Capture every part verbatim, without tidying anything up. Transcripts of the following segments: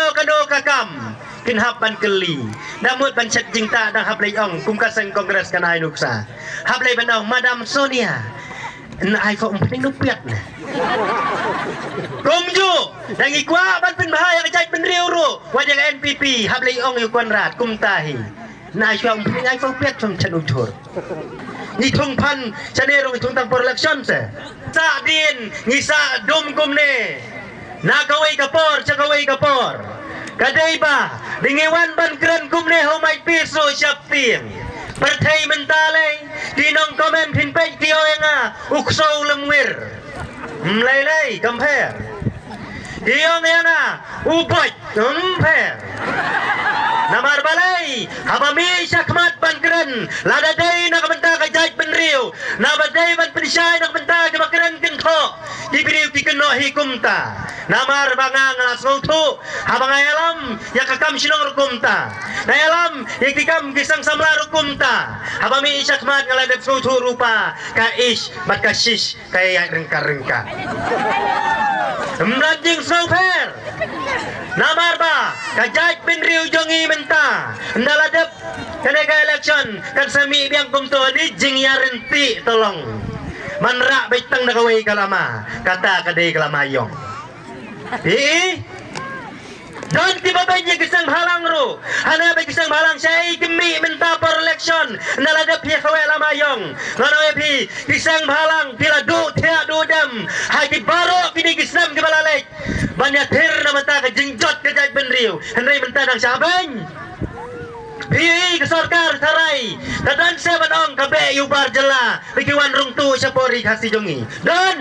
Kano kano ka kam kin hap ban kylli. Da mut ban chet jingtah dang hap leit ong kum ka seng Congress kan ai nuksa. Hap leit ban ong Madam Sonia. Yn ai phoh ym pynning nukpiat ne. Kumjuh dang i kwah ban pynbha ïa ka jaitbynriew ruh. Wat ïa ka N P P hap leit ong ïa u Conrad kumta hi. Yn ai shuwa ym pynning ai phoh piat shuwa ym chet u jhur. Ngi thung phan shane ruh ngi thung tang por election se. Sah dien ngi sah dum kumne. Na kawei ka por sha kawei ka por. Ka dei ba dei ngi wan ban kren kumne ho mai pi so shap tieng. Pyrthei mynta lei ki nong comment phin peit ki ong ïa nga u ksew lymwir. Ym lei lei kam pher. Ki ong ïa nga u boit ym pher. Namar balei haba mih shakhmat ban kren lada dei na ka bynta ka jaitbynriew, naba dei ban pynshai na ka bynta kiba kren kynthoh ki briew ki kynnoh hi kumta. Namar ba nga nga la sngewthuh haba nga ïalam ïa ka kam shnong ruh kumta. Nga ïalam ïa ki kam ki sang samla ruh kumta. Haba mih shakhmat nga la dep sngewthuh ruh ba ka ish bad ka shish ka ïaid ryngkat ryngkat. Ym don jingsngewpher. Namar ba ka jaitbynriew jong ngi mynta ynda la dep kane ka election kan sa mih biang kumto, ne jingïaryntih to long. Man rah beit tang da kawei ka lama, kata ka dei ka lama ïong. Ih, don kiba beiñ ïa ki seng bhalang ruh. Hana ba ki seng bhalang shaei ki mih mynta por election. Ynda la dep phi kawei lama ïong. Ngan ong ïa phi ki seng bhalang phi la duh thiah duh dem ha ki baroh kine ki snem kiba la leit ban ïathir na bynta ka jingjot ka jaitbynriew. Hynrei mynta dang shah beiñ. Phi ka sorkar tharai ka don se ban ong ka beh ïa u bar jylla ba ki wan rung tu sha por ri Khasi jong ngi. Don.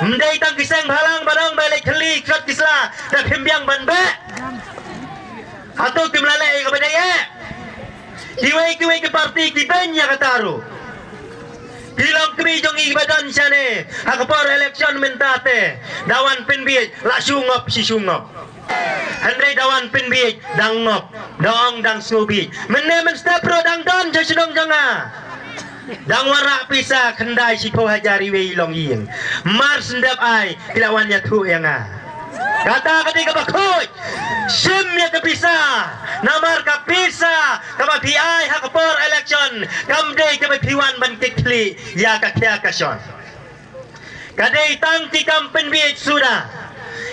Ym dei tang ki seng bhalang ban ong ba leit khylli khot ki sla da phim biang ban beh. Hato kim la leh ïa kaba dei eh. Kiwei kiwei ki parti ki beiñ ïa kata ruh. Ki longkmie jong ngi kiba don shane ha ka por election mynta te da wan pynbiej la shu ngop shi shu ngop. Hynrei da wan pynbiej dang ngop, da ong dang sngewbiej. Mynne mynstep ruh dang don sha shnong jong nga. Dang wanrah pisa khyndai shiphew hajar iwei i longïing. Mar sngewdep ai ki la wan ïathuh ïa nga. Kata ka dei kaba khuid. Shim ïa ka pisa. Namar ka pisa kaba phi ai ha ka por election kam dei kaba phi wan ban kit khlieh ïa ka khia ka shon. Ka dei tang ki kam pynbiej suda.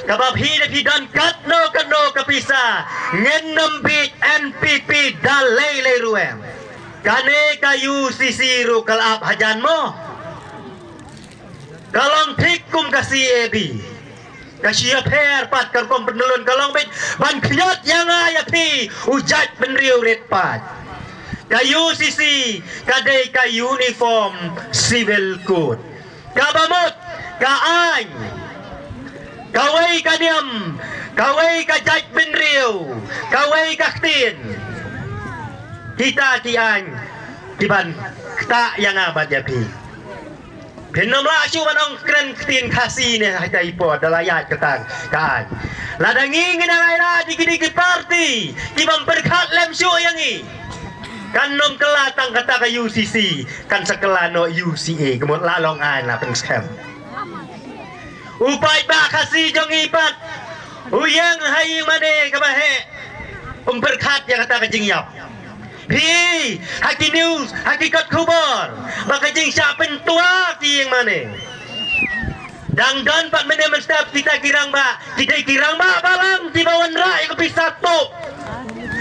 Kaba phi da phi don katno katno ka pisa ngin nym biej N P P da lei lei ruh em. Kane ka U C C ruh ka la ap hajan mo. Ka long thik kum ka C A B. Ka shu ïapher pat ka rukom pynlun ka long beit ban khñiot ïa nga ïa phi u jaitbynriew rit pat. Ka U C C ka dei ka Uniform Civil Code. Kaba mut ka aiñ, kawei ka niam, kawei ka jaitbynriew, kawei ka ktien. Kita ki aiñ kiban ktah ïa nga bad ïa phi. Phin ym lah shuh ban ong kren ktien Khasi ne ha ita i por da la ïaid kata ka aiñ. Lada ngi ngi nang ai lad ïa kine ki parti ki bym pyrkhat lem shuh ïa ngi. Kan ym kylla tang kata ka U C C, kan sa kylla noh U C A, ka mut la long aiñ la pynskhem. U paidbah Khasi jong ngi pat u ïeng ha ïing mane kaba heh. Um pyrkhat ïa kata ka jingïap. Phi ha ki news, ha ki kot khubor ba ka jingshah pyntua ki ïing mane. Dang don pat mynne mynstep kita ki rangbah, kita ki rangbah balang kiba wanrah ïa ka pisa tuh.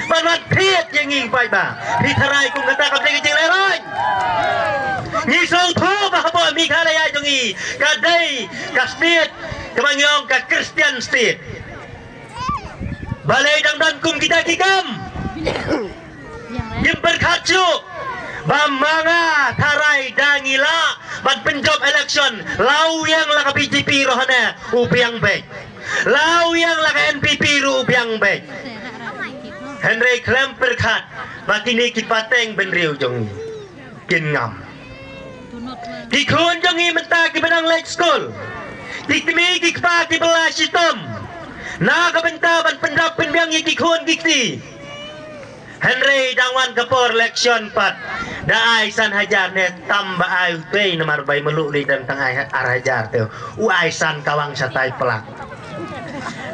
Ban wan thied ïa ngi paidbah. Phi tharai kum kata ka dei ka jinglehraiñ. Ngi sngewthuh ba hapoh Meghalaya jong ngi ka dei ka state kaba ngi ong ka Christian state. Balei dang don kum kita ki kam? Ngim pyrkhat shuh ba ma nga tharai da ngi lah ban pynjop election, la u ïeng la ka B J P ruh ne u biang beit, la u ïeng la ka N P P ruh u biang beit. Hynrei khlem pyrkhat ba kine ki pateng bynriew jong ngi kin ngam. Ki khun jong ngi mynta kiba dang leit skul, ki kmie ki kpa kiba la shitom na ka bynta ban pyndap pynbiang ïa ki khun ki kti. Hynrei dang wan ka por election pat da ai san hajar ne tam ba ai utei namar bai mluh lei dang tang ai ar hajar te u ai san kawang shatai plak.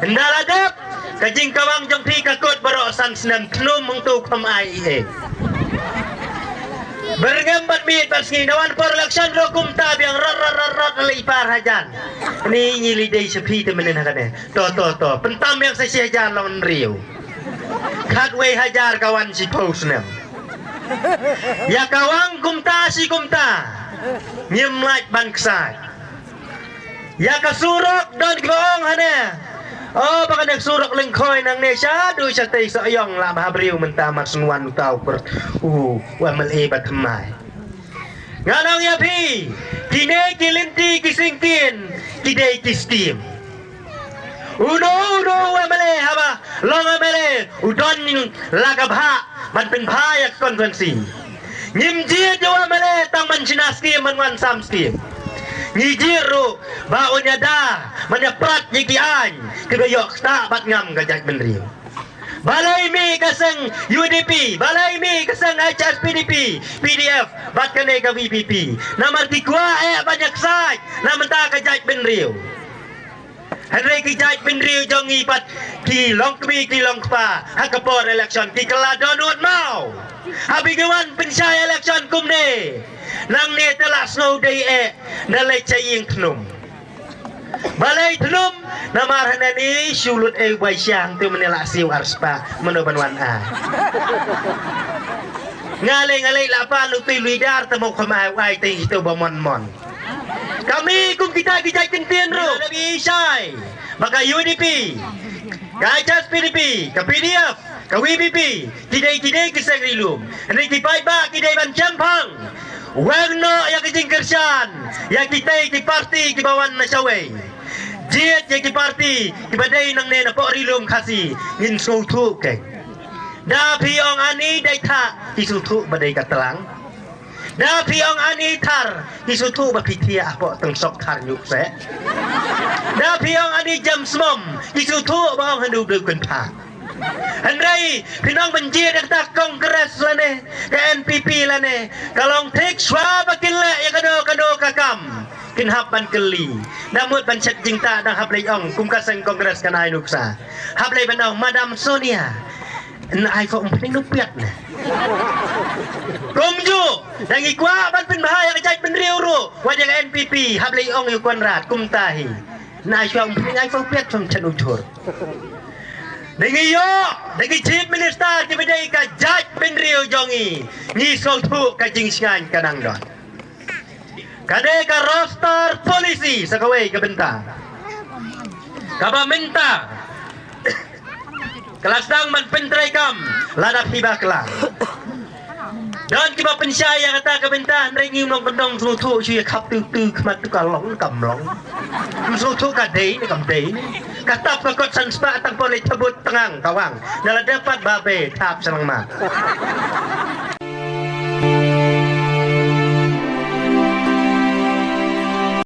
Ynda la dep Ka jingkawang jong phi ka kut baroh san snem, thnum hangtu kham ai ei. Byrngem bad miet bad sngi, na wan por election ruh kumta biang, rot rot rot rot, la i par hajan. Ni ngi li dei sha phi te mynnin ha kane. To to to, pyntam biang sa shi hajar long hynriew. Khatwei hajar ka wan shiphew snem. Ïa kawang kumta shi kumta, ngim lait ban ksaid. Ïa ka surok don kiba ong hangne, o ba kane ka surok lyngkhoi nangne shaduh shatei Sohiong, la ba ha briew mynta mar sngewthuh uta u kyrteng u MLA ba thymmai. Ngan ong ïa phi, kine ki lynti ki syngkien ki dei ki skhim. Uno uno u MLA haba long MLA u don la ka bhah ban pynbha ïa ka constituency. Ngim jied ïa u MLA tang ban shna skhim, ban wan sam skhim. Ngi jied ruh ba un ïada ban ïa prat ïa ki aiñ kiba ïoh ktah bad ngam ka jaitbynriew. Balei mih ka seng UDP, balei mih ka seng HSPDP, PDF bad kane ka VPP? Namar ki kwah eh ban ïa ksaid na bynta ka jaitbynriew. Hynrei ki jaitbynriew jong ngi pat ki long kmie ki long kpa, ha ka por election ki kylla dohnud maw. Haba ki wan pynshai election kumne, nangne te la sngew dei eh, da leit sha ïing thnum. Balei thnum? Namar hangne shu lut ei u bai shiang te mynne la siew ar spah, mano ban wan ai. Nga lei nga lei la pan utu u leader te mo kham ai, u ai te itu ba mon mon. Kami kum kita ki jait kyntien ruh. Ngi la bi shai ba ka UDP, ka HSPDP, ka PDF, ka VPP, ki dei, ki dei ki seng ri lum. Hynrei ki paidbah ki dei ban shemphang. Weng noh ïa ka jingkyrshan ïa kitei ki parti kiba wan na shawei. Jied ïa ki parti kiba dei nangne na pok ri lum Khasi, ngin sngewthuh keiñ. Da phi ong ani dei thah, ki sngewthuh ba dei ka tlang. Da phi ong ani thar, ki sngewthuh ba phi thiah hapoh tyngsok thar ñiuh kseh. Da phi ong ani jem smom, ki sngewthuh ba ong hyndu bdu kynthah. Hynrei phin ong ban jied ïa kata ka Congress lane ka NPP lane, ka long thik shuwa ba kin leh ïa kano kano ka kam kin hap ban kylli. Da mut ban shet jingtah dang hap leit ong kum ka seng Congress kan ai nuksa. Hap leit ban ong Madam Sonia, na ai form pynning nuk piat ne. Kumjuh, da ngi kwah ban pynbha ïa ka jaitbynriew ruh, wat ïa ka NPP hap leit ong ïa u Conrad kumta hi. Na ai form pynning ai form piat song chen u jhur. Da ngi ïoh da ki Chief Minister kiba dei ka jaitbynriew jong ngi, ngi sngewthuh ka jingshngaiñ ka nang don. Ka dei ka roster policy sa kawei ka bynta. Kaba mynta ka la sdang ban pyntreikam lada phi bakla. Don kiba pynshai ïa kata ka bynta, hynrei ngi nongkyndong sngewthuh shu ïa khap tu tu khmat tu ka long kam long. Sngewthuh ka dei ne kam dei ne. Ka tap ka kot san spah tang pon leit thabut tngang ka wang. Da la dep pat ba be thap shnang mat.